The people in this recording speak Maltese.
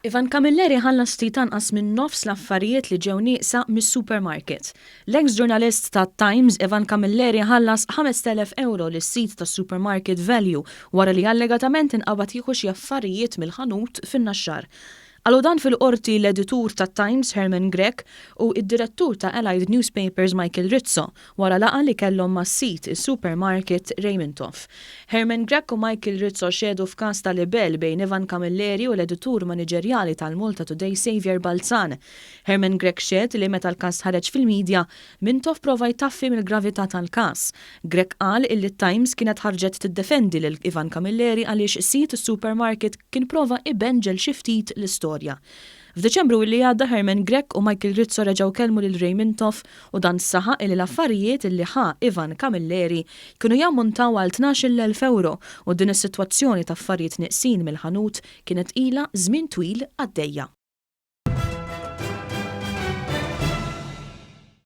Ivan Camilleri ħallas ftit anqas minn nofs l-affarijiet li ġew nieqsa mis-supermarket. L-eks ġurnalist ta' Times Ivan Camilleri ħallas 5,000 euro lis-sid tas-supermarket Value wara li allegatament inqabad jieħu xi affarijiet mill-ħanut fin-Naxxar. Qalu dan fil-Qorti l-editur tat-Times Herman Grech u d-direttur ta' Allied Newspapers Michael Rizzo wara laqgħa li kellhom mas-sid is-supermarket Ray Mintoff. Herman Grech u Michael Rizzo xehdu f'każ ta' libell bejn Ivan Camilleri u l-editur maniġerjali tal-Malta Today Saviour Balzan. Herman Grech xehed li meta l-każ ħareġ fil-media, Mintoff prova jtaffi mill-gravità tal-każ. Grech qal illi t-Times kienet ħarġet tiddefendi lil Ivan Camilleri għaliex sid is-supermarket kien prova ibenġel xi ftit l-istorja. F'Diċembru illi għadda Herman Grech u Michael Rizzo reġgħu kellmu lil Ray Mintoff u dan saħaq illi l-affarijiet illi ħa Ivan Camilleri kienu jammontaw għal 12,000 ewro u din is-sitwazzjoni ta' affarijiet neqsin mill-ħanut kienet ilha żmien twil għaddejja.